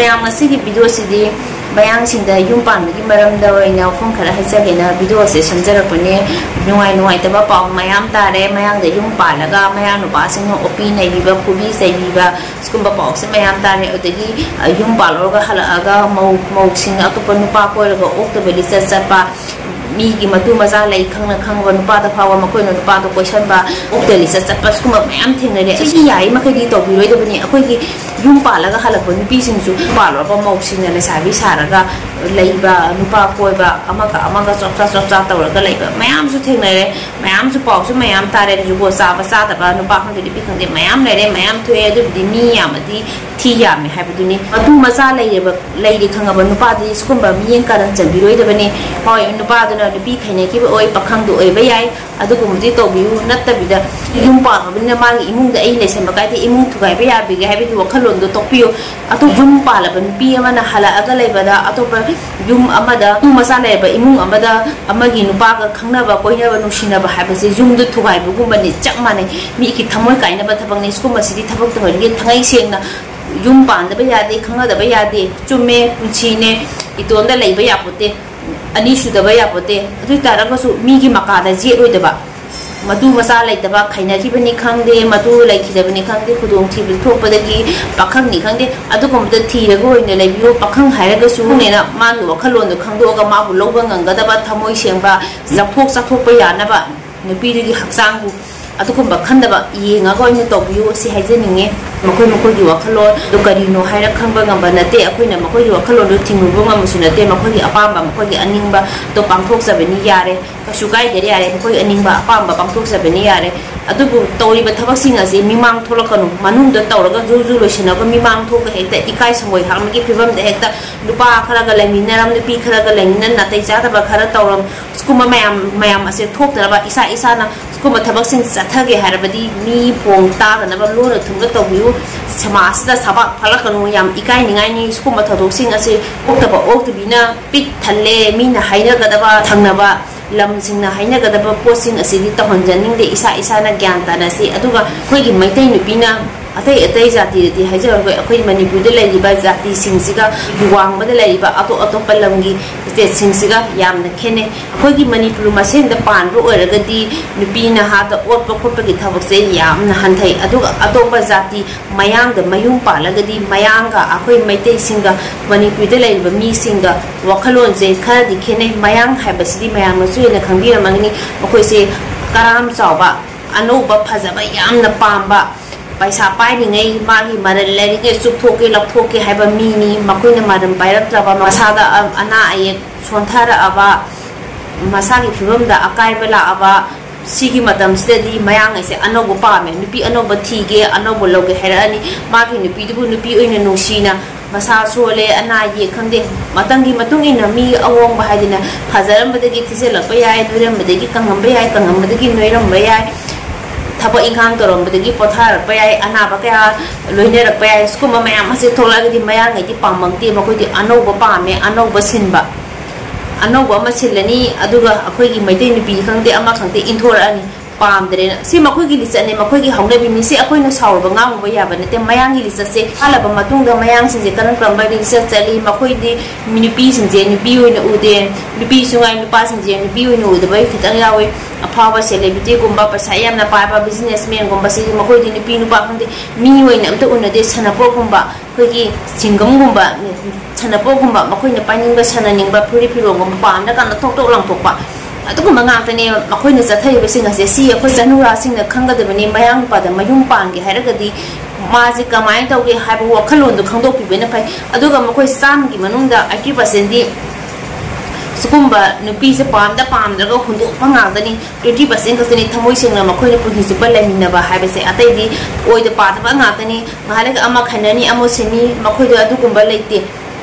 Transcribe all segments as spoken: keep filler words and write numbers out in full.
ꯃꯌꯥꯝ, ꯉꯁꯤꯒꯤ ꯚꯤꯗꯤꯑꯣꯁꯤꯗꯤ ꯃꯌꯥꯡꯁꯤꯡꯗ ꯌꯨꯝ ꯄꯥꯟꯕꯒꯤ ꯃꯔꯝꯗ ꯑꯣꯏꯅ ꯋꯥꯐꯝ ꯈꯔ ꯍꯥꯏꯖꯒꯦꯅ ꯚꯤꯗꯤꯑꯣꯁꯦ ꯁꯦꯝꯖꯔꯛꯄꯅꯦ꯫ ꯅꯨꯡꯉꯥꯏ ꯅꯨꯡꯉꯥꯏꯇꯕ ꯄꯥꯎ ꯃꯌꯥꯝ ꯇꯥꯔꯦ꯫ ꯃꯌꯥꯡꯗ ꯌꯨꯝ ꯄꯥꯜꯂꯒ ꯃꯌꯥꯡ ꯅꯨꯄꯥꯁꯤꯡꯅ ꯑꯣꯠꯄꯤ ꯅꯩꯕꯤꯕ, ꯐꯨꯕꯤ ꯆꯩꯕꯤꯕ, ꯁꯤꯒꯨꯝꯕ ꯄꯥꯎꯁꯦ ꯃꯌꯥꯝ ꯇꯥꯔꯦ꯫ ꯑꯗꯒꯤ, ꯑ, ꯌꯨꯝ ꯄꯥꯜꯂꯨꯔꯒ ꯍꯜꯂꯛꯑꯒ ꯃꯧ, ꯃꯧꯁꯤꯡꯅ ꯑꯇꯣꯞꯄ ꯅꯨꯄꯥ ꯀꯣꯏꯔꯒ ꯑꯣꯛꯇꯕ ꯂꯤꯆꯠ ꯆꯠꯄ, ꯃꯤꯒꯤ ꯃꯇꯨ ꯃꯆꯥ ꯂꯩ ꯈꯪꯅ ꯈꯪꯕ ꯅꯨꯄꯥꯗ ꯐꯥꯎꯕ ꯃꯈꯣꯏꯅ ꯅꯨꯄꯥꯗꯣ ꯀꯣꯏꯁꯟꯕ, ꯑꯣꯛꯇ ꯂꯤꯆꯠ ꯆꯠꯄ, ꯁꯤꯒꯨꯝꯕ ꯃꯌꯥꯝ ꯊꯦꯡꯅꯔꯦ꯫ ꯁꯤꯗꯤ ꯌꯥꯔꯤ ꯃꯈꯩꯗꯤ ꯇꯧꯕꯤꯔꯣꯏꯗꯕꯅꯤ꯫ ꯑꯩꯈꯣꯏꯒꯤ ꯌꯨꯝ ꯄꯥꯜꯂꯒ ꯍꯜꯂꯛꯄ ꯅꯨꯄꯤꯁꯤꯡꯁꯨ, ꯄꯥꯜꯂꯨꯔꯕ ꯃꯧꯁꯤꯡꯅ ꯂꯩꯁꯥꯕꯤ ꯁꯥꯔꯒ ꯂꯩꯕ, ꯅꯨꯄꯥ ꯀꯣꯏꯕ, ꯑꯃꯒ ꯑꯃꯒ ꯆꯣꯞꯆꯥ ꯆꯣꯞꯆꯥ ꯇꯧꯔꯒ ꯂꯩꯕ ꯃꯌꯥꯝꯁꯨ ꯊꯦꯡꯅꯔꯦ꯫ ꯃꯌꯥꯝꯁꯨ ꯄꯥꯎꯁꯨ ꯃꯌꯥꯝ ꯇꯥꯔꯦ꯫ ꯖꯨꯒꯣꯠ ꯆꯥꯕ ꯆꯥꯗꯕ ꯅꯨꯄꯥ ꯈꯪꯗꯦ ꯅꯨꯄꯤ ꯈꯪꯗꯦ ꯃꯌꯥꯝ ꯂꯩꯔꯦ, ꯃꯌꯥꯝ ꯊꯣꯛꯑꯦ꯫ ꯑꯗꯨꯕꯨꯗꯤ ꯃꯤ ꯌꯥꯝꯃꯗꯤ ꯊꯤ ꯌꯥꯝꯃꯦ ꯍꯥꯏꯕꯗꯨꯅꯤ꯫ ꯃꯇꯨ ꯃꯆꯥ ꯂꯩꯔꯕ, ꯂꯩꯔꯦ ꯈꯪꯉꯕ ꯅꯨꯄꯥꯗꯨꯗꯤ ꯁꯤꯒꯨꯝꯕ ꯃꯤꯠꯌꯦꯡ ꯀꯥꯔꯟ ꯆꯟꯕꯤꯔꯣꯏꯗꯕꯅꯤ꯫ ꯍꯣꯏ, ꯅꯨꯄꯥꯗꯨꯅ ꯅꯨꯄꯤ ꯈꯥꯏꯅꯈꯤꯕ ꯑꯣꯏ, ꯄꯥꯈꯪꯗꯨ ꯑꯣꯏꯕ ꯌꯥꯏ, ꯑꯗꯨꯒꯨꯝꯕꯗꯤ ꯇꯧꯕꯤꯌꯨ꯫ ꯅꯠꯇꯕꯤꯗ, ꯌꯨꯝ ꯄꯥꯜꯂꯕꯅꯤꯅ ꯃꯥꯒꯤ ꯏꯃꯨꯡꯗ ꯑꯩ ꯂꯩꯁꯟꯕ ꯀꯥꯏꯗꯦ, ꯏꯃꯨꯡ ꯊꯨꯒꯥꯏꯕ ꯌꯥꯕꯤꯒꯦ ꯍꯥꯏꯕꯒꯤ ꯋꯥꯈꯜꯂꯣꯟꯗꯣ ꯇꯣꯛꯄꯤꯌꯨ꯫ ꯑꯗꯨ ꯌꯨꯝ ꯄꯥꯜꯂꯕ ꯅꯨꯄꯤ ꯑꯃꯅ ꯍꯜꯂꯛꯑꯒ ꯂꯩꯕꯗ, ꯑꯇꯣꯞꯄ ꯌꯨꯝ ꯑꯃꯗ, ꯅꯨꯄꯤ ꯃꯆꯥ ꯂꯩꯔꯕ ꯏꯃꯨꯡ ꯑꯃꯗ ꯑꯃꯒꯤ ꯅꯨꯄꯥꯒ ꯈꯪꯅꯕ, ꯀꯣꯏꯅꯕ, ꯅꯨꯡꯁꯤꯅꯕ ꯍꯥꯏꯕꯁꯦ ꯌꯨꯝꯗ ꯊꯨꯒꯥꯏꯕꯒꯨꯝꯕꯅꯤ, ꯆꯞ ꯃꯥꯟꯅꯩ꯫ ꯃꯤꯒꯤ ꯊꯃꯣꯏ ꯀꯥꯏꯅꯕ ꯊꯕꯛꯅꯤ꯫ ꯁꯤꯒꯨꯝꯕꯁꯤꯗꯤ ꯊꯕꯛ ꯇꯧꯍꯟꯒꯦ꯫ ꯊꯥꯡꯉꯩ ꯁꯦꯡꯅ ꯌꯨꯝ ꯄꯥꯟꯗꯕ ꯌꯥꯗꯦ, ꯈꯪꯅꯗꯕ ꯌꯥꯗꯦ, ꯆꯨꯝꯃꯦ, ꯄꯨꯟꯁꯤꯅꯦ, ꯏꯇꯣꯝꯗ ꯂꯩꯕ ꯌꯥꯄꯣꯠꯇꯦ, ꯑꯅꯤ ꯁꯨꯗꯕ ꯌꯥꯄꯣꯠꯇꯦ꯫ ꯑꯗꯨ ꯑꯣꯏ ꯇꯥꯔꯒꯁꯨ ꯃꯤꯒꯤ ꯃꯀꯥꯗ ꯌꯦꯠꯂꯣꯏꯗꯕ, ꯃꯇꯨ ꯃꯆꯥ ꯂꯩꯇꯕ, ꯈꯥꯏꯅꯈꯤꯕꯅꯤ ꯈꯪꯗꯦ, ꯃꯇꯨ ꯂꯩꯈꯤꯗꯕꯅꯤ ꯈꯪꯗꯦ, ꯈꯨꯗꯣꯡꯊꯤꯕ ꯊꯣꯛꯄꯗꯒꯤ ꯄꯥꯈꯪꯅꯤ ꯈꯪꯗꯦ, ꯑꯗꯨꯒꯨꯝꯕꯗ ꯊꯤꯔꯒ ꯑꯣꯏꯅ ꯂꯩꯕꯤꯌꯨ꯫ ꯄꯥꯈꯪ ꯍꯥꯏꯔꯒꯁꯨ ꯅꯦꯅ ꯃꯥꯒꯤ ꯋꯥꯈꯜꯂꯣꯟꯗꯣ ꯈꯪꯗꯣꯛꯑꯒ ꯃꯥꯕꯨ ꯂꯧꯕ ꯉꯝꯒꯗꯕ, ꯊꯃꯣꯏ ꯁꯦꯡꯕ, ꯂꯧꯊꯣꯛ ꯆꯥꯊꯣꯛꯄ ꯌꯥꯅꯕ, ꯅꯨꯄꯤꯗꯨꯒꯤ ꯍꯛꯆꯥꯡꯕꯨ ꯑꯗꯨꯒꯨꯝꯕ ꯈꯟꯗꯕ ꯌꯦꯡꯉꯒ ꯑꯣꯏꯅ ꯇꯧꯕꯤꯌꯨ, ꯑꯁꯤ ꯍꯥꯏꯖꯅꯤꯡꯉꯤ꯫ ꯃꯈꯣꯏ ꯃꯈꯣꯏꯒꯤ ꯋꯥꯈꯜꯂꯣꯟ ꯑꯗꯨ ꯀꯔꯤꯅꯣ ꯍꯥꯏꯔ ꯈꯪꯕ ꯉꯝꯕ ꯅꯠꯇꯦ꯫ ꯑꯩꯈꯣꯏꯅ ꯃꯈꯣꯏꯒꯤ ꯋꯥꯈꯜꯂꯣꯟꯗꯨ ꯊꯤꯡꯉꯨꯕ ꯉꯝꯕꯁꯨ ꯅꯠꯇꯦ꯫ ꯃꯈꯣꯏꯒꯤ ꯑꯄꯥꯝꯕ, ꯃꯈꯣꯏꯒꯤ ꯑꯅꯤꯡꯕ ꯑꯗꯣ ꯄꯥꯡꯊꯣꯛꯆꯕꯅꯤ ꯌꯥꯔꯦ, ꯀꯩꯁꯨ ꯀꯥꯏꯗꯔꯦ ꯌꯥꯔꯦ, ꯃꯈꯣꯏꯒꯤ ꯑꯅꯤꯡꯕ ꯑꯄꯥꯝꯕ ꯄꯥꯡꯊꯣꯛꯆꯕꯅꯤ ꯌꯥꯔꯦ꯫ ꯑꯗꯨꯕꯨ ꯇꯧꯔꯤꯕ ꯊꯕꯛꯁꯤꯡ ꯑꯁꯤ ꯃꯤꯃꯥꯡ ꯊꯣꯛꯂꯛꯀꯅꯨ꯫ ꯃꯅꯨꯡꯗ ꯇꯧꯔꯒ ꯖꯨ ꯖꯨ ꯂꯣꯏꯁꯤꯟꯅꯕ, ꯃꯤꯃꯥꯡ ꯊꯣꯛꯑꯒ ꯍꯦꯛꯇ ꯏꯀꯥꯏ ꯁꯪꯒꯣꯏ ꯍꯥꯡꯕꯒꯤ ꯐꯤꯕꯝꯗ ꯍꯦꯛꯇ ꯅꯨꯄꯥ ꯈꯔꯒ ꯂꯩꯃꯤꯟꯅꯔꯝ, ꯅꯨꯄꯤ ꯈꯔꯒ ꯂꯩꯃꯤꯟꯅ ꯅꯥꯇꯩ ꯆꯥꯗꯕ ꯈꯔ ꯇꯧꯔꯝ, ꯁꯤꯒꯨꯝꯕ ꯃꯌꯥꯝ, ꯃꯌꯥꯝ ꯑꯁꯦ ꯊꯣꯛꯇꯅꯕ ꯏꯁꯥ ꯏꯁꯥꯅ ꯁꯤꯒꯨꯝꯕ ꯊꯕꯛꯁꯤꯡ ꯆꯠꯊꯒꯦ ꯍꯥꯏꯔꯕꯗꯤ ꯃꯤ ꯐꯣꯡ ꯇꯥꯗꯅꯕ ꯂꯣꯟꯅ ꯊꯨꯝꯒ ꯇꯧꯕꯤꯌꯨ꯫ ꯁꯃꯥꯖꯁꯤꯗ ꯁꯕꯥꯛ ꯐꯥꯂꯛꯀꯅꯨ꯫ ꯌꯥꯝ ꯏꯀꯥꯏꯅꯤꯡꯉꯥꯏꯅꯤ꯫ ꯁꯤꯒꯨꯝꯕ ꯊꯧꯗꯣꯛꯁꯤꯡ ꯑꯁꯤ ꯑꯣꯛꯇꯕ ꯑꯣꯛꯇꯕꯤꯅ ꯄꯤꯛ ꯊꯜꯂꯦ꯫ ꯃꯤꯅ ꯍꯥꯏꯅꯒꯗꯕ ꯊꯪꯅꯕ ꯂꯝꯁꯤꯡꯅ ꯍꯥꯏꯅꯒꯗꯕ ꯄꯣꯠꯁꯤꯡ ꯑꯁꯤꯗꯤ ꯇꯧꯍꯟꯖꯅꯤꯡꯗꯦ꯫ ꯏꯁꯥ ꯏꯁꯥꯅ ꯒ꯭ꯌꯥꯟ ꯇꯥꯅꯁꯤ꯫ ꯑꯗꯨꯒ ꯑꯩꯈꯣꯏꯒꯤ ꯃꯩꯇꯩ ꯅꯨꯄꯤꯅ ꯑꯇꯩ ꯑꯇꯩ ꯖꯥꯇꯤꯗꯗꯤ ꯍꯥꯏꯖꯔꯔꯣꯏ, ꯑꯩꯈꯣꯏ ꯃꯅꯤꯄꯨꯔꯗ ꯂꯩꯔꯤꯕ ꯖꯥꯇꯤꯁꯤꯡꯁꯤꯒ, ꯋꯥꯡꯃꯗ ꯂꯩꯔꯤꯕ ꯑꯇꯣꯞ ꯑꯇꯣꯞꯄ ꯂꯝꯒꯤ ꯁ꯭ꯇꯦꯠꯁꯤꯡꯁꯤꯒ ꯌꯥꯝꯅ ꯈꯦꯠꯅꯩ꯫ ꯑꯩꯈꯣꯏꯒꯤ ꯃꯅꯤꯄꯨꯔ ꯃꯁꯦꯟꯗ ꯄꯥꯟꯕ ꯑꯣꯏꯔꯒꯗꯤ ꯅꯨꯄꯤ ꯅꯍꯥꯗ ꯑꯣꯠꯄ ꯈꯣꯠꯄꯒꯤ ꯊꯕꯛꯁꯦ ꯌꯥꯝꯅ ꯍꯟꯊꯩ꯫ ꯑꯗꯨꯒ ꯑꯇꯣꯞꯄ ꯖꯥꯇꯤ ꯃꯌꯥꯡꯗ ꯃꯌꯨꯝ ꯄꯥꯜꯂꯒꯗꯤ ꯃꯌꯥꯡꯒ ꯑꯩꯈꯣꯏ ꯃꯩꯇꯩꯁꯤꯡꯒ ꯃꯅꯤꯄꯨꯔꯗ ꯂꯩꯔꯤꯕ ꯃꯤꯁꯤꯡꯒ ꯋꯥꯈꯜꯂꯣꯟꯁꯦ ꯈꯔꯗꯤ ꯈꯦꯠꯅꯩ꯫ ꯃꯌꯥꯡ ꯍꯥꯏꯕꯁꯤꯗꯤ ꯃꯌꯥꯝꯅꯁꯨ ꯍꯦꯟꯅ ꯈꯪꯕꯤꯔꯝꯃꯒꯅꯤ, ꯃꯈꯣꯏꯁꯦ ꯀꯔꯥꯝ ꯆꯥꯎꯕ, ꯑꯅꯧꯕ ꯐꯖꯕ ꯌꯥꯝꯅ ꯄꯥꯝꯕ, ꯄꯩꯁꯥ ꯄꯥꯏꯔꯤꯉꯩ ꯃꯥꯒꯤ ꯃꯔꯜ ꯂꯩꯔꯤꯉꯩ ꯆꯨꯞꯊꯣꯛꯀꯦ ꯂꯧꯊꯣꯛꯀꯦ ꯍꯥꯏꯕ ꯃꯤꯅꯤ꯫ ꯃꯈꯣꯏꯅ ꯃꯔꯜ ꯄꯥꯏꯔꯛꯇ꯭ꯔꯕ, ꯃꯁꯥꯗ ꯑ-, ꯑꯅꯥ ꯑꯌꯦꯛ ꯁꯣꯟꯊꯔꯛꯑꯕ, ꯃꯁꯥꯒꯤ ꯐꯤꯕꯝꯗ ꯑꯀꯥꯏꯕ ꯂꯥꯛꯑꯕ, ꯁꯤꯒꯤ ꯃꯇꯝꯁꯤꯗꯗꯤ ꯃꯌꯥꯡ ꯑꯁꯦ ꯑꯅꯧꯕ ꯄꯥꯝꯃꯦ꯫ ꯅꯨꯄꯤ ꯑꯅꯧꯕ ꯊꯤꯒꯦ, ꯑꯅꯧꯕ ꯂꯧꯒꯦ ꯍꯥꯏꯔꯛꯑꯅꯤ꯫ ꯃꯥꯒꯤ ꯅꯨꯄꯤꯗꯨꯕꯨ ꯅꯨꯄꯤ ꯑꯣꯏꯅ ꯅꯨꯡꯁꯤꯅ, ꯃꯁꯥ ꯁꯣꯜꯂꯦ, ꯑꯅꯥ ꯑꯌꯦꯛ ꯈꯪꯗꯦ, ꯃꯇꯝꯒꯤ ꯃꯇꯨꯡ ꯏꯟꯅ ꯃꯤ ꯑꯍꯣꯡꯕ ꯍꯥꯏꯗꯅ, ꯐꯖꯔꯝꯕꯗꯒꯤ ꯊꯤꯖꯤꯜꯂꯛꯄ ꯌꯥꯏ, ꯅꯣꯏꯔꯝꯕꯗꯒꯤ ꯀꯪꯉꯝꯕ ꯌꯥꯏ, ꯀꯪꯉꯝꯕꯗꯒꯤ ꯅꯣꯏꯔꯝꯕ ꯌꯥꯏ, ꯊꯕꯛ ꯏꯪꯈꯥꯡ ꯇꯧꯔꯝꯕꯗꯒꯤ ꯄꯣꯊꯥꯔꯛꯄ ꯌꯥꯏ, ꯑꯅꯥꯕ ꯀꯌꯥ ꯂꯣꯏꯅꯔꯛꯄ ꯌꯥꯏ꯫ ꯁꯤꯒꯨꯝꯕ ꯃꯌꯥꯝ ꯑꯁꯦ ꯊꯣꯛꯂꯛꯑꯒꯗꯤ ꯃꯌꯥꯡꯉꯩꯗꯤ ꯄꯥꯝꯃꯛꯇꯦ꯫ ꯃꯈꯣꯏꯗꯤ ꯑꯅꯧꯕ ꯄꯥꯝꯃꯦ, ꯑꯅꯧꯕ ꯁꯤꯟꯕ, ꯑꯅꯧꯕ ꯑꯃ ꯁꯤꯜꯂꯅꯤ꯫ ꯑꯗꯨꯒ ꯑꯩꯈꯣꯏꯒꯤ ꯃꯩꯇꯩ ꯅꯨꯄꯤ ꯈꯪꯗꯦ, ꯑꯃ ꯈꯪꯗꯦ, ꯏꯟꯊꯣꯔꯛꯑꯅꯤ, ꯄꯥꯝꯗ꯭ꯔꯦꯅ꯫ ꯁꯤ ꯃꯈꯣꯏꯒꯤ ꯂꯤꯆꯠꯅꯦ, ꯃꯈꯣꯏꯒꯤ ꯍꯧꯅꯕꯤꯅꯤ꯫ ꯁꯤ ꯑꯩꯈꯣꯏꯅ ꯁꯥꯎꯔꯨꯕ ꯉꯥꯡꯉꯨꯕ ꯌꯥꯕ ꯅꯠꯇꯦ꯫ ꯃꯌꯥꯡꯒꯤ ꯂꯤꯆꯠꯁꯦ ꯍꯥꯜꯂꯕ ꯃꯇꯨꯡꯗ ꯃꯌꯥꯡꯁꯤꯡꯁꯦ ꯀꯔꯝ ꯀꯔꯝꯕ ꯂꯤꯆꯠ ꯆꯠꯂꯤ, ꯃꯈꯣꯏꯗꯤ ꯅꯨꯄꯤꯁꯤꯡꯁꯦ ꯅꯨꯄꯤ ꯑꯣꯏꯅ ꯎꯗꯦ, ꯅꯨꯄꯤꯁꯨ ꯉꯥꯏ ꯅꯨꯄꯥꯁꯤꯡꯁꯦ ꯅꯨꯄꯤ ꯑꯣꯏꯅ ꯎꯗꯕ ꯈꯤꯇꯪ ꯌꯥꯎꯋꯤ꯫ ꯑꯐꯥꯎꯕ ꯁꯦꯂꯦꯕ꯭ꯔꯤꯇꯤꯒꯨꯝꯕ, ꯄꯩꯁꯥ ꯌꯥꯝꯅ ꯄꯥꯏꯕ ꯕꯤꯖꯤꯅꯦꯁꯃꯦꯟꯒꯨꯝꯕꯁꯤꯗꯤ ꯃꯈꯣꯏꯗꯤ ꯅꯨꯄꯤ ꯅꯨꯄꯥ ꯈꯪꯗꯦ, ꯃꯤ ꯑꯣꯏꯅ ꯑꯝꯇ ꯎꯅꯗꯦ꯫ ꯁꯥꯟꯅꯄꯣꯠꯀꯨꯝꯕ, ꯑꯩꯈꯣꯏꯒꯤ ꯁꯤꯡꯒꯝꯒꯨꯝꯕ, ꯁꯥꯟꯅꯄꯣꯠꯀꯨꯝꯕ, ꯃꯈꯣꯏꯅ ꯄꯥꯏꯅꯤꯡꯕ ꯁꯥꯟꯅꯅꯤꯡꯕ ꯐꯨꯔꯤꯠ ꯐꯤꯔꯣꯜꯒꯨꯝꯕ ꯄꯥꯝꯗ꯭ꯔꯀꯥꯟꯗ ꯊꯣꯛ ꯊꯣꯛ ꯂꯪꯊꯣꯛꯄ, ꯑꯗꯨꯒꯨꯝꯕ ꯉꯥꯛꯇꯅꯦ ꯃꯈꯣꯏꯅ ꯆꯠꯊꯔꯤꯕꯁꯤꯡ ꯑꯁꯦ꯫ ꯁꯤ ꯑꯩꯈꯣꯏ ꯆꯅꯨꯔꯥꯁꯤꯡꯅ ꯈꯪꯒꯗꯕꯅꯤ꯫ ꯃꯌꯥꯡ ꯅꯨꯄꯥꯗ ꯃꯌꯨꯝ ꯄꯥꯟꯒꯦ ꯍꯥꯏꯔꯒꯗꯤ ꯃꯥꯁꯦ ꯀꯃꯥꯏꯅ ꯇꯧꯒꯦ ꯍꯥꯏꯕ ꯋꯥꯈꯜꯂꯣꯟꯗꯣ ꯈꯪꯗꯣꯛꯄꯤꯕꯅ ꯐꯩ꯫ ꯑꯗꯨꯒ ꯃꯈꯣꯏ ꯆꯥꯝꯃꯒꯤ ꯃꯅꯨꯡꯗ eighty percentꯗꯤ ꯁꯤꯒꯨꯝꯕ ꯅꯨꯄꯤꯁꯦ ꯄꯥꯝꯗ ꯄꯥꯝꯗ꯭ꯔꯒ ꯍꯨꯟꯗꯣꯛꯄ ꯉꯥꯛꯇꯅꯤ꯫ Twenty percent ꯈꯛꯇꯅꯤ ꯊꯃꯣꯏ ꯁꯦꯡꯅ ꯃꯈꯣꯏꯅ ꯄꯨꯟꯁꯤ ꯆꯨꯞꯄ ꯂꯩꯃꯤꯟꯅꯕ ꯍꯥꯏꯕꯁꯦ꯫ ꯑꯇꯩꯗꯤ ꯑꯣꯏꯗ ꯄꯥꯗꯕ ꯉꯥꯛꯇꯅꯤ꯫ ꯉꯥꯏꯍꯥꯛ ꯂꯩꯒ ꯑꯃ ꯈꯥꯏꯅꯅꯤ, ꯑꯃ ꯁꯤꯅꯤ, ꯃꯈꯣꯏꯗ ꯑꯗꯨꯒꯨꯝꯕ ꯂꯩꯇꯦ꯫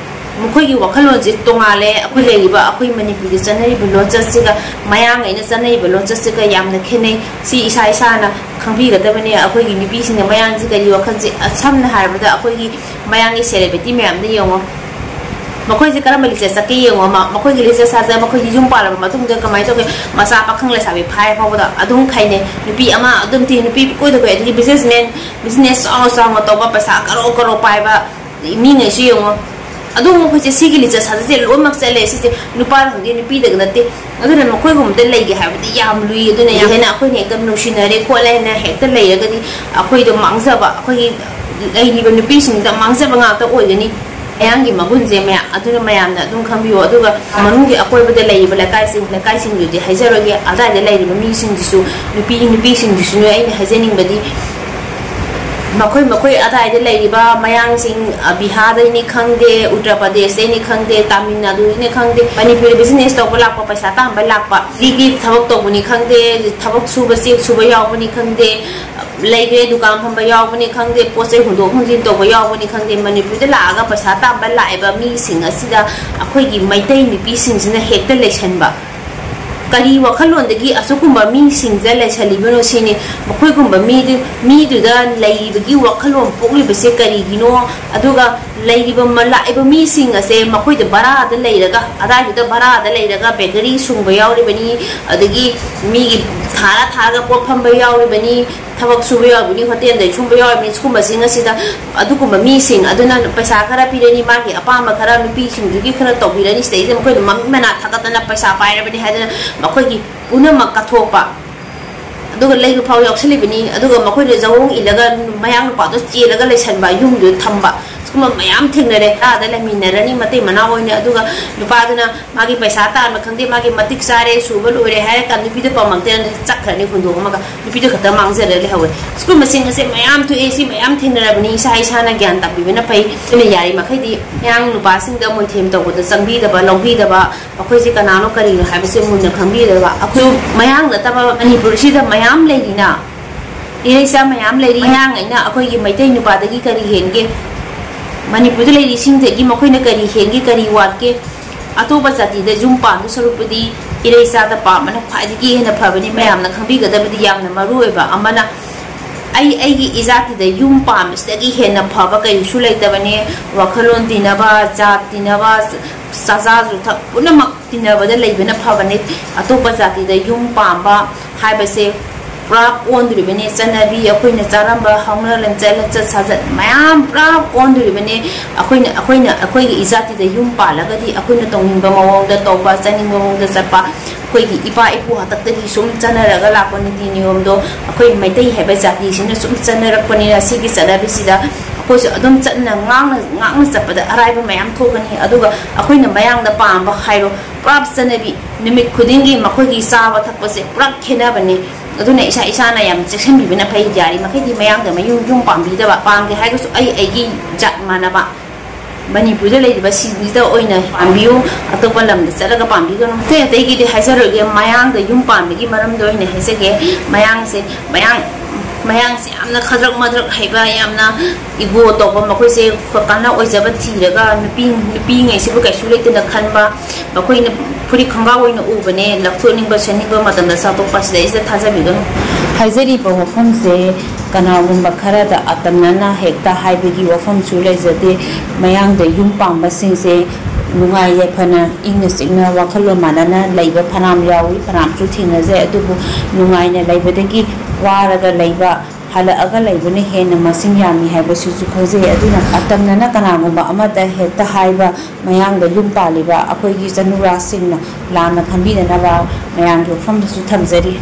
ꯃꯈꯣꯏꯒꯤ ꯋꯥꯈꯜꯂꯣꯟꯁꯦ ꯇꯣꯉꯥꯜꯂꯦ꯫ ꯑꯩꯈꯣꯏ ꯂꯩꯔꯤꯕ, ꯑꯩꯈꯣꯏ ꯃꯅꯤꯄꯨꯔꯒꯤ ꯆꯠꯅꯔꯤꯕ ꯂꯣꯟꯆꯠꯁꯤꯒ, ꯃꯌꯥꯡꯉꯩꯅ ꯆꯠꯅꯔꯤꯕ ꯂꯣꯟꯆꯠꯁꯤꯒ ꯌꯥꯝꯅ ꯈꯦꯠꯅꯩ꯫ ꯁꯤ ꯏꯁꯥ ꯏꯁꯥꯅ ꯈꯪꯕꯤꯒꯗꯕꯅꯦ꯫ ꯑꯩꯈꯣꯏꯒꯤ ꯅꯨꯄꯤꯁꯤꯡꯅ ꯃꯌꯥꯡꯁꯤ ꯀꯔꯤ ꯋꯥꯈꯜꯁꯦ, ꯑ, ꯁꯝꯅ ꯍꯥꯏꯔꯕꯗ ꯑꯩꯈꯣꯏꯒꯤ ꯃꯌꯥꯡꯒꯤ ꯁꯦꯂꯦꯕ꯭ꯔꯤꯇꯤ ꯃꯌꯥꯝꯗ ꯌꯦꯡꯉꯣ꯫ ꯃꯈꯣꯏꯁꯦ ꯀꯔꯝꯕ ꯂꯤꯆꯠ ꯆꯠꯀꯦ ꯌꯦꯡꯉꯣ꯫ ꯃꯈꯣꯏꯒꯤ ꯂꯤꯆꯠ ꯁꯥꯖꯠ, ꯃꯈꯣꯏꯒꯤ ꯌꯨꯝ ꯄꯥꯜꯂꯕ ꯃꯇꯨꯡꯗ ꯀꯃꯥꯏꯅ ꯇꯧꯒꯦ? ꯃꯆꯥ ꯄꯥꯈꯪ ꯂꯩꯁꯥꯕꯤ ꯐꯥꯏ ꯐꯥꯎꯕꯗ ꯑꯗꯨꯝ ꯈꯥꯏꯅꯩ꯫ ꯅꯨꯄꯤ ꯑꯃ ꯑꯗꯨꯝ ꯊꯤ, ꯅꯨꯄꯤ ꯀꯣꯏꯗ ꯀꯣꯏ, ꯑꯗꯒꯤ ꯕꯤꯖꯤꯅꯦꯁꯃꯦꯟ, ꯕꯤꯖꯤꯅꯦꯁ ꯆꯥꯎꯅ ꯆꯥꯎꯅ ꯇꯧꯕ, ꯄꯩꯁꯥ ꯀꯔꯣ ꯀꯔꯣ ꯄꯥꯏꯕ ꯃꯤꯉꯩꯁꯨ ꯌꯦꯡꯉꯣ꯫ ꯑꯗꯨꯝ ꯃꯈꯣꯏꯁꯦ ꯁꯤꯒꯤ ꯂꯤꯆꯠ ꯁꯥꯖꯠꯁꯦ ꯂꯣꯏꯅꯃꯛ ꯆꯠꯂꯦ꯫ ꯁꯤꯁꯦ ꯅꯨꯄꯥꯗ ꯈꯪꯗꯦ, ꯅꯨꯄꯤꯗꯒ ꯅꯠꯇꯦ꯫ ꯑꯗꯨꯅ ꯃꯈꯣꯏꯒꯨꯝꯕꯗ ꯂꯩꯒꯦ ꯍꯥꯏꯕꯗꯤ ꯌꯥꯝ ꯂꯨꯏ꯫ ꯑꯗꯨꯅ ꯌꯥꯝ ꯍꯦꯟꯅ ꯑꯩꯈꯣꯏꯅ ꯍꯦꯛꯇ ꯅꯨꯡꯁꯤꯅꯔꯦ ꯈꯣꯠꯂꯦ ꯍꯥꯏꯅ ꯍꯦꯛꯇ ꯂꯩꯔꯒꯗꯤ ꯑꯩꯈꯣꯏꯗ ꯃꯥꯡꯖꯕ, ꯑꯩꯈꯣꯏꯒꯤ ꯂꯩꯔꯤꯕ ꯅꯨꯄꯤꯁꯤꯡꯗ ꯃꯥꯡꯖꯕ ꯉꯥꯛꯇ ꯑꯣꯏꯒꯅꯤ꯫ ꯃꯌꯥꯡꯒꯤ ꯃꯒꯨꯟꯁꯦ ꯃꯌꯥꯝ, ꯑꯗꯨꯅ ꯃꯌꯥꯝꯅ ꯑꯗꯨꯝ ꯈꯪꯕꯤꯌꯣ꯫ ꯑꯗꯨꯒ ꯃꯅꯨꯡꯒꯤ ꯑꯀꯣꯏꯕꯗ ꯂꯩꯔꯤꯕ ꯂꯩꯀꯥꯏꯁꯤꯡ, ꯂꯩꯀꯥꯏꯁꯤꯡꯗꯨꯗꯤ ꯍꯥꯏꯖꯔꯣꯏꯒꯦ, ꯑꯗꯥꯏꯗ ꯂꯩꯔꯤꯕ ꯃꯤꯁꯤꯡꯗꯨꯁꯨ, ꯅꯨꯄꯤ, ꯅꯨꯄꯤꯁꯤꯡꯗꯨꯁꯨꯅꯦ ꯑꯩꯅ ꯍꯥꯏꯖꯅꯤꯡꯕꯗꯤ, ꯃꯈꯣꯏ ꯃꯈꯣꯏ ꯑꯗꯥꯏꯗ ꯂꯩꯔꯤꯕ ꯃꯌꯥꯡꯁꯤꯡ, ꯑ, ꯕꯤꯍꯥꯔꯗꯩꯅꯤ ꯈꯪꯗꯦ, ꯎꯠꯇꯔ ꯄ꯭ꯔꯗꯦꯁꯇꯩꯅꯤ ꯈꯪꯗꯦ, ꯇꯥꯃꯤꯜ ꯅꯥꯗꯨꯗꯩꯅꯤ ꯈꯪꯗꯦ, ꯃꯅꯤꯄꯨꯔꯗ ꯕꯤꯖꯤꯅꯦꯁ ꯇꯧꯕ ꯂꯥꯛꯄ, ꯄꯩꯁꯥ ꯇꯥꯟꯕ ꯂꯥꯛꯄ, ꯁꯤꯒꯤ ꯊꯕꯛ ꯇꯧꯕꯅꯤ ꯈꯪꯗꯦ, ꯊꯕꯛ ꯁꯨꯕ, ꯆꯦꯛ ꯁꯨꯕ ꯌꯥꯎꯕꯅꯤ ꯈꯪꯗꯦ, ꯂꯩꯈ꯭ꯔꯦ, ꯗꯨꯀꯥꯟ ꯐꯝꯕ ꯌꯥꯎꯕꯅꯤ ꯈꯪꯗꯦ, ꯄꯣꯠ ꯆꯩ ꯍꯣꯟꯗꯣꯛ ꯍꯣꯟꯖꯤꯟ ꯇꯧꯕ ꯌꯥꯎꯕꯅꯤ ꯈꯪꯗꯦ, ꯃꯅꯤꯄꯨꯔꯗ ꯂꯥꯛꯑꯒ ꯄꯩꯁꯥ ꯇꯥꯟꯕ ꯂꯥꯛꯏꯕ ꯃꯤꯁꯤꯡ ꯑꯁꯤꯗ ꯑꯩꯈꯣꯏꯒꯤ ꯃꯩꯇꯩ ꯅꯨꯄꯤꯁꯤꯡꯁꯤꯅ ꯍꯦꯛꯇ ꯂꯩꯁꯟꯕ꯫ ꯀꯔꯤ ꯋꯥꯈꯜꯂꯣꯟꯗꯒꯤ ꯑꯁꯨꯒꯨꯝꯕ ꯃꯤꯁꯤꯡꯁꯦ ꯂꯩꯁꯜꯂꯤꯕꯅꯣ ꯁꯤꯅꯤ꯫ ꯃꯈꯣꯏꯒꯨꯝꯕ ꯃꯤꯗꯨ, ꯃꯤꯗꯨꯗ ꯂꯩꯔꯤꯕꯒꯤ ꯋꯥꯈꯜꯂꯣꯟ ꯄꯣꯛꯂꯤꯕꯁꯦ ꯀꯔꯤꯒꯤꯅꯣ? ꯑꯗꯨꯒ ꯂꯩꯔꯤꯕ ꯃ-, ꯂꯥꯛꯏꯕ ꯃꯤꯁꯤꯡ ꯑꯁꯦ ꯃꯈꯣꯏꯗ ꯚꯔꯥꯗ ꯂꯩꯔꯒ, ꯑꯗꯥꯏꯗꯨꯗ ꯚꯔꯥꯗ ꯂꯩꯔꯒ ꯕꯦꯀꯔꯤ ꯁꯨꯡꯕ ꯌꯥꯎꯔꯤꯕꯅꯤ, ꯑꯗꯒꯤ ꯃꯤꯒꯤ ꯊꯥꯔ ꯊꯥꯔꯒ ꯄꯣꯠ ꯐꯝꯕ ꯌꯥꯎꯔꯤꯕꯅꯤ, ꯊꯕꯛ ꯁꯨꯕ ꯌꯥꯎꯔꯤꯕꯅꯤ, ꯍꯣꯇꯦꯜꯗ ꯁꯨꯕ ꯌꯥꯎꯔꯤꯕꯅꯤ꯫ ꯁꯤꯒꯨꯝꯕꯁꯤꯡ ꯑꯁꯤꯗ ꯑꯗꯨꯒꯨꯝꯕ ꯃꯤꯁꯤꯡ ꯑꯗꯨꯅ ꯄꯩꯁꯥ ꯈꯔ ꯄꯤꯔꯅꯤ, ꯃꯥꯒꯤ ꯑꯄꯥꯝꯕ ꯈꯔ ꯅꯨꯄꯤꯁꯤꯡꯗꯨꯒꯤ ꯈꯔ ꯇꯧꯕꯤꯔꯅꯤ꯫ ꯁꯤꯗꯩꯁꯤꯗ ꯃꯈꯣꯏꯅ ꯃꯃꯤꯠ ꯃꯅꯥ ꯊꯥꯒꯠꯇꯅ ꯄꯩꯁꯥ ꯄꯥꯏꯔꯕꯅꯤ ꯍꯥꯏꯗꯅ ꯃꯈꯣꯏꯒꯤ ꯄꯨꯝꯅꯃꯛ ꯀꯠꯊꯣꯛꯄ, ꯑꯗꯨꯒ ꯂꯩꯕ ꯐꯥꯎ ꯌꯥꯎꯁꯜꯂꯤꯕꯅꯤ꯫ ꯑꯗꯨꯒ ꯃꯈꯣꯏꯅ ꯖꯧꯑꯣꯡ ꯏꯜꯂꯒ ꯃꯌꯥꯡ ꯅꯨꯄꯥꯗꯣ ꯆꯦꯜꯂꯒ ꯂꯩꯁꯟꯕ, ꯌꯨꯝꯗꯨꯗ ꯊꯝꯕ, ꯁꯤꯒꯨꯝꯕ ꯃꯌꯥꯝ ꯊꯦꯡꯅꯔꯦ꯫ ꯚꯔꯥꯗ ꯂꯩꯃꯤꯟꯅꯔꯅꯤ ꯃꯇꯩ ꯃꯅꯥꯎ ꯑꯣꯏꯅ, ꯑꯗꯨꯒ ꯅꯨꯄꯥꯗꯨꯅ ꯃꯥꯒꯤ ꯄꯩꯁꯥ ꯇꯥꯟꯕ ꯈꯪꯗꯦ, ꯃꯥꯒꯤ ꯃꯇꯤꯛ ꯆꯥꯔꯦ, ꯁꯨꯕ ꯂꯣꯏꯔꯦ ꯍꯥꯏꯔꯀꯥꯟꯗ ꯅꯨꯄꯤꯗꯣ ꯄꯥꯝꯃꯛꯇꯦꯅ ꯆꯠꯈ꯭ꯔꯅꯤ ꯍꯨꯟꯗꯣꯛꯑꯝꯃꯒ, ꯅꯨꯄꯤꯗꯣ ꯈꯛꯇ ꯃꯥꯡꯖꯔ ꯂꯩꯍꯧꯋꯦ꯫ ꯁꯤꯒꯨꯝꯕꯁꯤꯡ ꯑꯁꯦ ꯃꯌꯥꯝ ꯊꯣꯛꯑꯦ꯫ ꯁꯤ ꯃꯌꯥꯝ ꯊꯦꯡꯅꯔꯕꯅꯤ꯫ ꯏꯁꯥ ꯏꯁꯥꯅ ꯒ꯭ꯌꯥꯟ ꯇꯥꯕꯤꯕꯅ ꯐꯩ꯫ ꯑꯗꯨꯅ ꯌꯥꯔꯤ ꯃꯈꯩꯗꯤ ꯃꯌꯥꯡ ꯅꯨꯄꯥꯁꯤꯡꯗ ꯃꯣꯏꯊꯦꯝ ꯇꯧꯕꯗ ꯆꯪꯕꯤꯗꯕ, ꯂꯧꯕꯤꯗꯕ, ꯑꯩꯈꯣꯏꯁꯦ ꯀꯅꯥꯅꯣ ꯀꯔꯤꯅꯣ ꯍꯥꯏꯕꯁꯦ ꯃꯨꯟꯅ ꯈꯪꯕꯤꯗꯕ꯫ ꯑꯩꯈꯣꯏ ꯃꯌꯥꯡ ꯅꯠꯇꯕ ꯃꯅꯤꯄꯨꯔꯁꯤꯗ ꯃꯌꯥꯝ ꯂꯩꯔꯤꯅ, ꯏꯔꯩꯆꯥ ꯃꯌꯥꯝ ꯂꯩꯔꯤ꯫ ꯃꯌꯥꯡ ꯑꯩꯅ ꯑꯩꯈꯣꯏꯒꯤ ꯃꯩꯇꯩ ꯅꯨꯄꯥꯗꯒꯤ ꯀꯔꯤ ꯍꯦꯟꯒꯦ? ꯃꯅꯤꯄꯨꯔꯗ ꯂꯩꯔꯤꯁꯤꯡꯗꯒꯤ ꯃꯈꯣꯏꯅ ꯀꯔꯤ ꯍꯦꯟꯒꯦ, ꯀꯔꯤ ꯋꯥꯠꯀꯦ? ꯑꯇꯣꯞꯄ ꯖꯥꯇꯤꯗ ꯌꯨꯝ ꯄꯥꯟꯕ ꯁꯔꯨꯛꯄꯨꯗꯤ ꯏꯔꯩꯆꯥꯗ ꯄꯥꯝꯕꯅ ꯈ꯭ꯋꯥꯏꯗꯒꯤ ꯍꯦꯟꯅ ꯐꯕꯅꯤ꯫ ꯃꯌꯥꯝꯅ ꯈꯪꯕꯤꯒꯗꯕꯗꯤ ꯌꯥꯝꯅ ꯃꯔꯨ ꯑꯣꯏꯕ ꯑꯃꯅ, ꯑꯩ ꯑꯩꯒꯤ ꯏꯖꯥꯇꯤꯗ ꯌꯨꯝ ꯄꯥꯟꯕꯁꯤꯗꯒꯤ ꯍꯦꯟꯅ ꯐꯕ ꯀꯔꯤꯁꯨ ꯂꯩꯇꯕꯅꯤ꯫ ꯋꯥꯈꯜꯂꯣꯟ ꯇꯤꯟꯅꯕ, ꯖꯥꯠ ꯇꯤꯟꯅꯕ, ꯆꯥꯖꯥ ꯖꯨꯊꯛ ꯄꯨꯝꯅꯃꯛ ꯇꯤꯟꯅꯕꯗ ꯂꯩꯕꯅ ꯐꯕꯅꯤ꯫ ꯑꯇꯣꯞꯄ ꯖꯥꯇꯤꯗ ꯌꯨꯝ ꯄꯥꯟꯕ ꯍꯥꯏꯕꯁꯦ ꯄꯨꯔꯥ ꯑꯣꯟꯗꯣꯔꯤꯕꯅꯤ꯫ ꯆꯠꯅꯕꯤ, ꯑꯩꯈꯣꯏꯅ ꯆꯥꯔꯝꯕ ꯍꯧꯅ ꯂꯝꯆꯠ, ꯂꯝꯆꯠ ꯁꯥꯖꯠ ꯃꯌꯥꯝ ꯄꯨꯔꯥ ꯑꯣꯟꯗꯣꯔꯤꯕꯅꯤ꯫ ꯑꯩꯈꯣꯏꯅ ꯑꯩꯈꯣꯏꯅ ꯑꯩꯈꯣꯏꯒꯤ ꯏꯖꯥꯇꯤꯗ ꯌꯨꯝ ꯄꯥꯜꯂꯒꯗꯤ ꯑꯩꯈꯣꯏꯅ ꯇꯧꯅꯤꯡꯕ ꯃꯑꯣꯡꯗ ꯇꯧꯕ, ꯆꯥꯅꯤꯡꯕ ꯃꯑꯣꯡꯗ ꯆꯠꯄ, ꯑꯩꯈꯣꯏꯒꯤ ꯏꯄꯥ ꯏꯄꯨ ꯍꯥꯛꯇꯛꯇꯒꯤ ꯁꯨꯝ ꯆꯠꯅꯔꯒ ꯂꯥꯛꯄ ꯅꯤꯇꯤ ꯅꯤꯌꯣꯝꯗꯣ ꯑꯩꯈꯣꯏ ꯃꯩꯇꯩ ꯍꯥꯏꯕ ꯖꯥꯇꯤꯁꯤꯅ ꯁꯨꯝ ꯆꯠꯅꯔꯛꯄꯅꯤꯅ, ꯁꯤꯒꯤ ꯆꯠꯅꯕꯤꯁꯤꯗ ꯑꯩꯈꯣꯏꯁꯨ ꯑꯗꯨꯝ ꯆꯠꯅ ꯉꯥꯛꯅ ꯉꯥꯛꯅ ꯆꯠꯄꯗ ꯑꯔꯥꯏꯕ ꯃꯌꯥꯝ ꯊꯣꯛꯀꯅꯤ꯫ ꯑꯗꯨꯒ ꯑꯩꯈꯣꯏꯅ ꯃꯌꯥꯡꯗ ꯄꯥꯝꯕ ꯍꯥꯏꯔꯣ, ꯄꯨꯔꯥ ꯆꯠꯅꯕꯤ, ꯅꯨꯃꯤꯠ ꯈꯨꯗꯤꯡꯒꯤ ꯃꯈꯣꯏꯒꯤ ꯆꯥꯕ ꯊꯛꯄꯁꯦ ꯄꯨꯔꯥ ꯈꯦꯠꯅꯕꯅꯤ꯫ ꯑꯗꯨꯅ ꯏꯁꯥ ꯏꯁꯥꯅ ꯌꯥꯝ ꯆꯦꯛꯁꯤꯟꯕꯤꯕꯅ ꯐꯩ꯫ ꯌꯥꯔꯤ ꯃꯈꯩꯗꯤ ꯃꯌꯥꯡꯗ ꯃꯌꯨꯝ ꯌꯨꯝ ꯄꯥꯝꯕꯤꯗꯕ, ꯄꯥꯝꯒꯦ ꯍꯥꯏꯔꯒꯁꯨ ꯑꯩ ꯑꯩꯒꯤ ꯖꯥꯠ ꯃꯥꯟꯅꯕ, ꯃꯅꯤꯄꯨꯔꯗ ꯂꯩꯔꯤꯕ ꯁꯤꯡꯁꯤꯗ ꯑꯣꯏꯅ ꯄꯥꯝꯕꯤꯌꯨ꯫ ꯑꯇꯣꯞꯄ ꯂꯝꯗ ꯆꯠꯂꯒ ꯄꯥꯝꯕꯤꯒꯅꯨ꯫ ꯑꯇꯩ ꯑꯇꯩꯒꯤꯗꯤ ꯍꯥꯏꯖꯔꯣꯏꯒꯦ, ꯃꯌꯥꯡꯗ ꯌꯨꯝ ꯄꯥꯟꯕꯒꯤ ꯃꯔꯝꯗ ꯑꯣꯏꯅ ꯍꯥꯏꯖꯒꯦ꯫ ꯃꯌꯥꯡꯁꯦ, ꯃꯌꯥꯡ ꯃꯌꯥꯡꯁꯦ ꯌꯥꯝꯅ ꯈꯗ꯭ꯔꯛ ꯃꯗ꯭ꯔꯛ ꯍꯩꯕ, ꯌꯥꯝꯅ ꯏꯒꯣ ꯇꯧꯕ, ꯃꯈꯣꯏꯁꯦ ꯀꯥꯟꯅ ꯑꯣꯏꯖꯕ ꯊꯤꯔꯒ ꯅꯨꯄꯤ, ꯅꯨꯄꯤꯉꯩꯁꯤꯕꯨ ꯀꯩꯁꯨ ꯂꯩꯇꯅ ꯈꯟꯕ, ꯃꯈꯣꯏꯅ ꯐꯨꯔꯤꯠ ꯈꯣꯡꯒ꯭ꯔꯥꯎ ꯑꯣꯏꯅ ꯎꯕꯅꯦ, ꯂꯧꯊꯣꯛꯅꯤꯡꯕ ꯁꯦꯠꯅꯤꯡꯕ ꯃꯇꯝꯗ ꯆꯥꯊꯣꯛꯄ꯫ ꯁꯤꯗꯩꯁꯤꯗ ꯊꯥꯖꯕꯤꯒꯅꯨ꯫ ꯍꯥꯏꯖꯔꯤꯕ ꯋꯥꯐꯝꯁꯦ ꯀꯅꯥꯒꯨꯝꯕ ꯈꯔꯗ ꯑꯇꯝꯅꯅ ꯍꯦꯛꯇ ꯍꯥꯏꯕꯒꯤ ꯋꯥꯐꯝꯁꯨ ꯂꯩꯖꯗꯦ꯫ ꯃꯌꯥꯡꯗ ꯌꯨꯝ ꯄꯥꯟꯕꯁꯤꯡꯁꯦ ꯅꯨꯡꯉꯥꯏ ꯌꯥꯏꯐꯅ ꯏꯪꯅ ꯆꯤꯛꯅ ꯋꯥꯈꯜꯂꯣꯟ ꯃꯥꯟꯅꯅ ꯂꯩꯕ ꯐꯅꯌꯥꯝ ꯌꯥꯎꯏ, ꯐꯅꯌꯥꯝꯁꯨ ꯊꯦꯡꯅꯖꯩ꯫ ꯑꯗꯨꯕꯨ ꯅꯨꯡꯉꯥꯏꯅ ꯂꯩꯕꯗꯒꯤ ꯋꯥꯔꯒ ꯂꯩꯕ, ꯍꯜꯂꯛꯑꯒ ꯂꯩꯕꯅ ꯍꯦꯟꯅ ꯃꯁꯤꯡ ꯌꯥꯝꯃꯤ ꯍꯥꯏꯕꯁꯤꯁꯨ ꯈꯪꯖꯩ꯫ ꯑꯗꯨꯅ ꯑꯇꯝꯅꯅ ꯀꯅꯥꯒꯨꯝꯕ ꯑꯃꯗ ꯍꯦꯛꯇ ꯍꯥꯏꯕ, ꯃꯌꯥꯡꯗ ꯌꯨꯝ ꯄꯥꯜꯂꯤꯕ ꯑꯩꯈꯣꯏꯒꯤ ꯆꯅꯨꯔꯥꯁꯤꯡꯅ ꯂꯥꯟꯅ ꯈꯟꯕꯤꯗꯅꯕ ꯃꯌꯥꯝꯒꯤ ꯋꯥꯐꯝꯗꯁꯨ ꯊꯝꯖꯔꯤ꯫